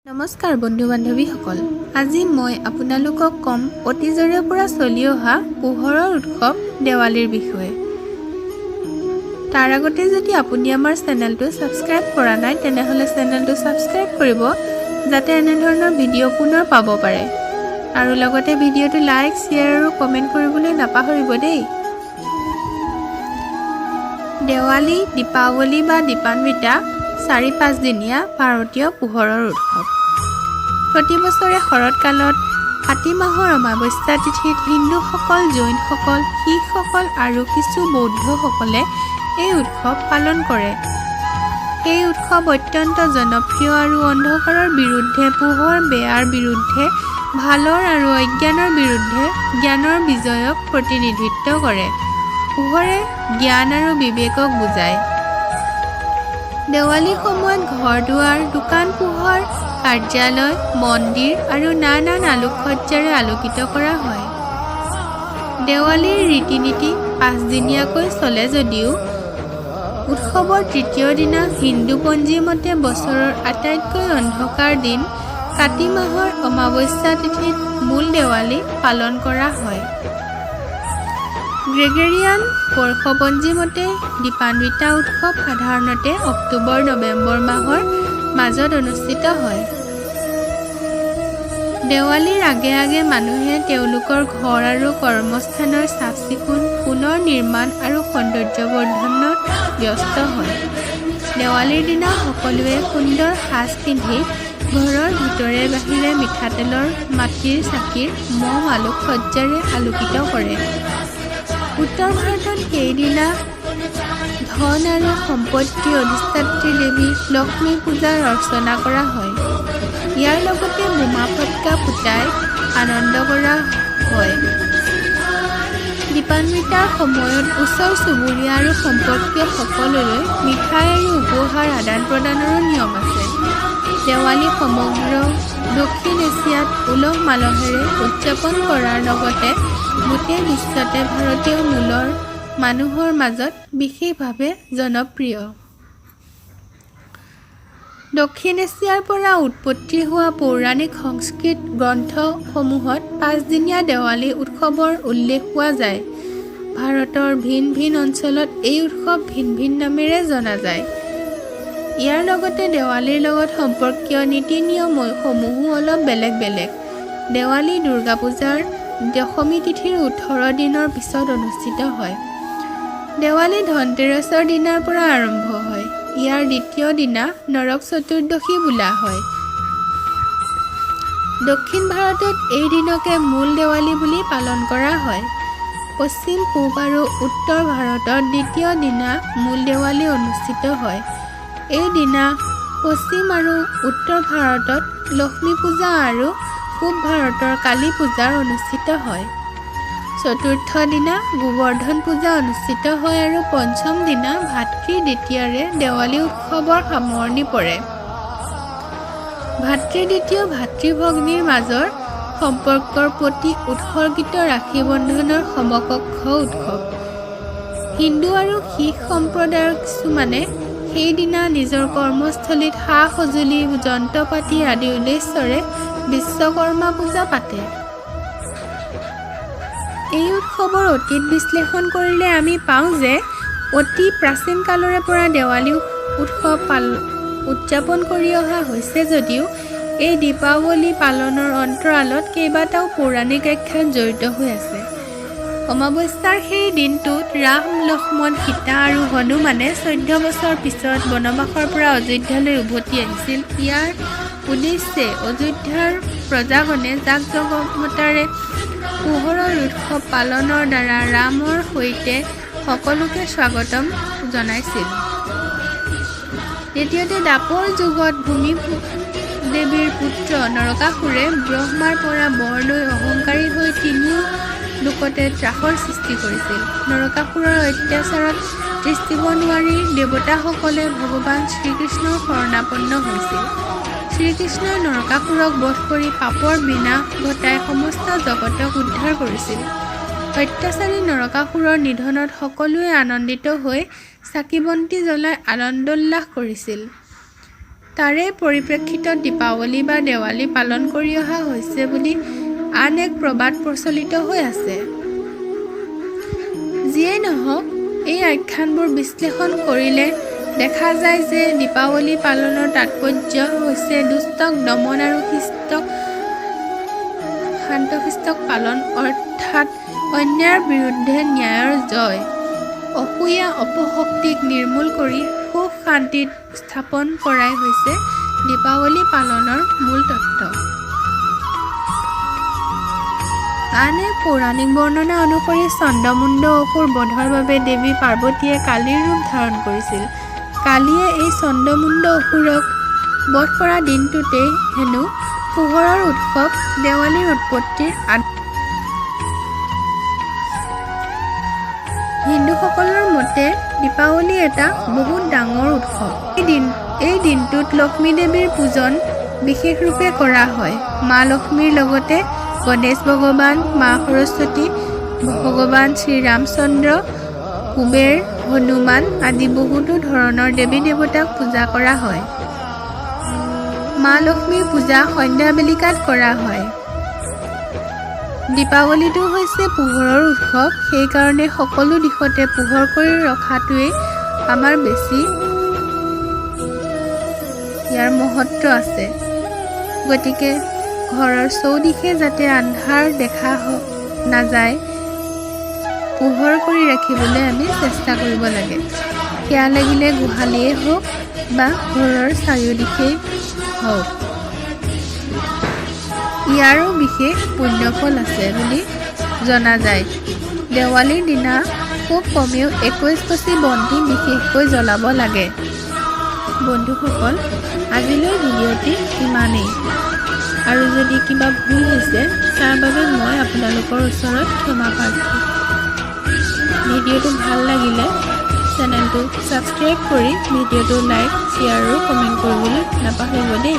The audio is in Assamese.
নমস্কাৰ বন্ধু বান্ধৱীসকল, আজি মই আপোনালোকক ক'ম অতীজৰে পৰা চলি অহা পোহৰৰ উৎসৱ দেৱালীৰ বিষয়ে। তাৰ আগতে যদি আপুনি আমাৰ চেনেলটো ছাবস্ক্ৰাইব কৰা নাই, তেনেহ'লে চেনেলটো ছাবস্ক্ৰাইব কৰিব, যাতে এনেধৰণৰ ভিডিঅ' পুনৰ পাব পাৰে। আৰু লগতে ভিডিঅ'টো লাইক, শ্বেয়াৰ আৰু কমেণ্ট কৰিবলৈ নাপাহৰিব দেই। দেৱালী, দীপাৱলী বা দীপান্বিতা 4-5 দিনীয়া ভাৰতীয় পোহৰৰ উৎসৱ। প্ৰতি বছৰে শৰৎ কালত কাতি মাহৰ অমাৱস্যা তিথিত হিন্দুসকল, জৈনসকল, শিখসকল আৰু কিছু বৌদ্ধসকলে এই উৎসৱ পালন কৰে। এই উৎসৱ অত্যন্ত জনপ্ৰিয় আৰু অন্ধকাৰৰ বিৰুদ্ধে পোহৰ, বেয়াৰ বিৰুদ্ধে ভালৰ আৰু অজ্ঞানৰ বিৰুদ্ধে জ্ঞানৰ বিজয়ক প্ৰতিনিধিত্ব কৰে। পোহৰে জ্ঞান আৰু বিবেকক বুজায়। দেৱালীৰ সময়ত ঘৰ দুৱাৰ, দোকান পোহাৰ, কাৰ্যালয়, মন্দিৰ আৰু নানান আলোকসজ্জাৰে আলোকিত কৰা হয়। দেৱালীৰ ৰীতি নীতি 5 দিনীয়াকৈ চলে যদিও উৎসৱৰ তৃতীয় দিনা, হিন্দু পঞ্জী মতে বছৰৰ আটাইতকৈ অন্ধকাৰ দিন কাতি মাহৰ অমাৱস্যা তিথিত মূল দেৱালী পালন কৰা হয়। গ্ৰেগেৰিয়ান বৰ্ষপঞ্জী মতে দীপান্বিতা উৎসৱ সাধাৰণতে অক্টোবৰ নৱেম্বৰ মাহৰ মাজত অনুষ্ঠিত হয়। দেৱালীৰ আগে আগে মানুহে তেওঁলোকৰ ঘৰ আৰু কৰ্মস্থানৰ চাফ চিকুণ, পুনৰ নিৰ্মাণ আৰু সৌন্দৰ্যবৰ্ধনত ব্যস্ত হয়। দেৱালীৰ দিনা সকলোৱে সুন্দৰ সাজ পিন্ধি ঘৰৰ ভিতৰে বাহিৰে মিঠাতেলৰ, মাটিৰ চাকিৰ মম আলোকসজ্জাৰে আলোকিত কৰে। উত্তৰ ভাৰতত সেইদিনা ধন আৰু সম্পত্তিৰ অধিষ্ঠাত্ৰী দেৱী লক্ষ্মী পূজাৰ অৰ্চনা কৰা হয়। ইয়াৰ লগতে বোমা ফটকা ফুটাই আনন্দ কৰা হয়। দীপান্বিতাৰ সময়ত ওচৰ চুবুৰীয়া আৰু সম্পৰ্কীয় সকলোলৈ মিঠাই আৰু উপহাৰ আদান প্ৰদানৰো নিয়ম আছে। দেৱালী সমগ্ৰ দক্ষিণ এছিয়াত উলহ মালহেৰে উদযাপন কৰাৰ লগতে গোটেই বিশ্বতে ভাৰতীয় মূলৰ মানুহৰ মাজত বিশেষভাৱে জনপ্ৰিয়। দক্ষিণ এছিয়াৰ পৰা উৎপত্তি হোৱা পৌৰাণিক সংস্কৃত গ্ৰন্থসমূহত 5 দিনীয়া দেৱালী উৎসৱৰ উল্লেখ পোৱা যায়। ভাৰতৰ ভিন ভিন অঞ্চলত এই উৎসৱ ভিন ভিন নামেৰে জনা যায়। ইয়াৰ লগতে দেৱালীৰ লগত সম্পৰ্কীয় নীতি নিয়মসমূহো অলপ বেলেগ বেলেগ। দেৱালী দুৰ্গা পূজাৰ দশমী তিথিৰ 18 দিনৰ পিছত অনুষ্ঠিত হয়। দেৱালী ধনতেৰছৰ দিনাৰ পৰা আৰম্ভ হয়। ইয়াৰ দ্বিতীয় দিনা নৰক চতুৰ্দশী বোলা হয়। দক্ষিণ ভাৰতত এই দিনকে মূল দেৱালী বুলি পালন কৰা হয়। পশ্চিম, পূব আৰু উত্তৰ ভাৰতত দ্বিতীয় দিনা মূল দেৱালী অনুষ্ঠিত হয়। এই দিনা পশ্চিম আৰু উত্তৰ ভাৰতত লক্ষ্মী পূজা আৰু পূব ভাৰতৰ কালী পূজাৰ অনুষ্ঠিত হয়। চতুৰ্থ দিনা গোবৰ্ধন পূজা অনুষ্ঠিত হয় আৰু পঞ্চম দিনা ভাতৃ দ্বিতীয়াৰে দেৱালী উৎসৱৰ সামৰণি পৰে। ভাতৃ দ্বিতীয় ভাতৃ ভগ্নীৰ মাজৰ সম্পৰ্কৰ প্ৰতি উৎসৰ্গিত ৰাখী বন্ধনৰ সমকক্ষ উৎসৱ। হিন্দু আৰু শিখ সম্প্ৰদায়ৰ কিছুমানে সেইদিনা নিজৰ কৰ্মস্থলীত সা সঁজুলি, যন্ত্ৰ পাতি আদিৰ উদ্দেশ্যৰে বিশ্বকৰ্মা পূজা পাতে। এই উৎসৱৰ অতীত বিশ্লেষণ কৰিলে আমি পাওঁ যে অতি প্ৰাচীন কালৰে পৰা দেৱালী উৎসৱ উদযাপন কৰি অহা হৈছে যদিও এই দীপাৱলী পালনৰ অন্তৰালত কেইবাটাও পৌৰাণিক আখ্যান জড়িত হৈ আছে। অমাৱস্যাৰ সেই দিনটোত ৰাম, লক্ষ্মণ, সীতা আৰু হনুমানে 14 বছৰ পিছত বনবাসৰ পৰা অযোধ্যালৈ উভতি আহিছিল। ইয়াৰ উদ্দেশ্যে অযোধ্যাৰ প্ৰজাগণে জাক জমকতাৰে পোহৰৰ উৎসৱ পালনৰ দ্বাৰা ৰামৰ সৈতে সকলোকে স্বাগতম জনাইছিল। দ্বিতীয়তে, দ্বাপৰ যুগত ভূমি দেৱীৰ পুত্ৰ নৰকাসুৰে ব্ৰহ্মাৰ পৰা বৰ লৈ অহংকাৰী হৈ তিনিও লোকতে ত্ৰাসৰ সৃষ্টি কৰিছিল। নৰকাসুৰৰ অত্যাচাৰত তিষ্ঠিব নোৱাৰি দেৱতাসকলে ভগৱান শ্ৰীকৃষ্ণৰ শৰণাপন্ন হৈছিল। শ্ৰীকৃষ্ণই নৰকাসুৰক বধ কৰি পাপৰ বিনাশ ঘটাই সমস্ত জগতক উদ্ধাৰ কৰিছিল। অত্যাচাৰী নৰকাসুৰৰ নিধনত সকলোৱে আনন্দিত হৈ চাকি বন্তি জ্বলাই আনন্দোল্লাস কৰিছিল। তাৰে পৰিপ্ৰেক্ষিতত দীপাৱলী বা দেৱালী পালন কৰি অহা হৈছে বুলি আন এক প্ৰবাদ প্ৰচলিত হৈ আছে। যিয়েই নহওক, এই আখ্যানবোৰ বিশ্লেষণ কৰিলে দেখা যায় যে দীপাৱলী পালনৰ তাৎপৰ্য হৈছে দুষ্টক দমন আৰু শান্ত-শিষ্টক পালন, অৰ্থাৎ অন্যায়ৰ বিৰুদ্ধে ন্যায়ৰ জয়। অসূয়া অপশক্তিক নিৰ্মূল কৰি সুখ-শান্তি স্থাপন কৰাই হৈছে দীপাৱলী পালনৰ মূল তত্ত্ব। আন এক পৌৰাণিক বৰ্ণনা অনুসৰি চণ্ডমুণ্ড অসুৰ বধৰ বাবে দেৱী পাৰ্বতীয়ে কালীৰ ৰূপ ধাৰণ কৰিছিল। কালীয়ে এই চণ্ডমুণ্ড অসুৰক বধ কৰা দিনটোতেই হেনো পোহৰৰ উৎসৱ দেৱালীৰ উৎপত্তিৰ আদি। হিন্দুসকলৰ মতে দীপাৱলী এটা বহুত ডাঙৰ উৎসৱ। এই দিনটোত লক্ষ্মী দেৱীৰ পূজন বিশেষৰূপে কৰা হয়। মা লক্ষ্মীৰ লগতে গণেশ ভগৱান, মা সৰস্বতী, ভগৱান শ্ৰীৰামচন্দ্ৰ, কুবেৰ, হনুমান আদি বহুতো ধৰণৰ দেৱী-দেৱতাক পূজা কৰা হয়। মা লক্ষ্মীৰ পূজা সন্ধ্যা বেলিকাত কৰা হয়। দীপাৱলীটো হৈছে পোহৰৰ উৎসৱ, সেইকাৰণে সকলো দিশতে পোহৰ কৰি ৰখাটোৱেই আমাৰ বেছি ইয়াৰ মহত্ব আছে। গতিকে ঘৰৰ চৌদিশে যাতে আন্ধাৰ দেখা নাযায়, পোহৰ কৰি ৰাখিবলৈ আমি চেষ্টা কৰিব লাগে। সেয়া লাগিলে গোহালিয়েই হওক বা ঘৰৰ চাৰিওদিশেই হওক। ইয়াৰো বিশেষ পুণ্যফল আছে বুলি জনা যায়। দেৱালীৰ দিনা খুব কমেও 21 গছি বন্তি বিশেষকৈ জ্বলাব লাগে। বন্ধুসকল, আজিলৈ ভিডিঅ'টি ইমানেই। আৰু যদি কিবা ভুল হৈছে তাৰ বাবে মই আপোনালোকৰ ওচৰত ক্ষমা প্ৰাৰ্থী। ভিডিঅ'টো ভাল লাগিলে চেনেলটো ছাবস্ক্ৰাইব কৰি ভিডিঅ'টো লাইক, শ্বেয়াৰ আৰু কমেণ্ট কৰিবলৈ নাপাহৰিব দেই।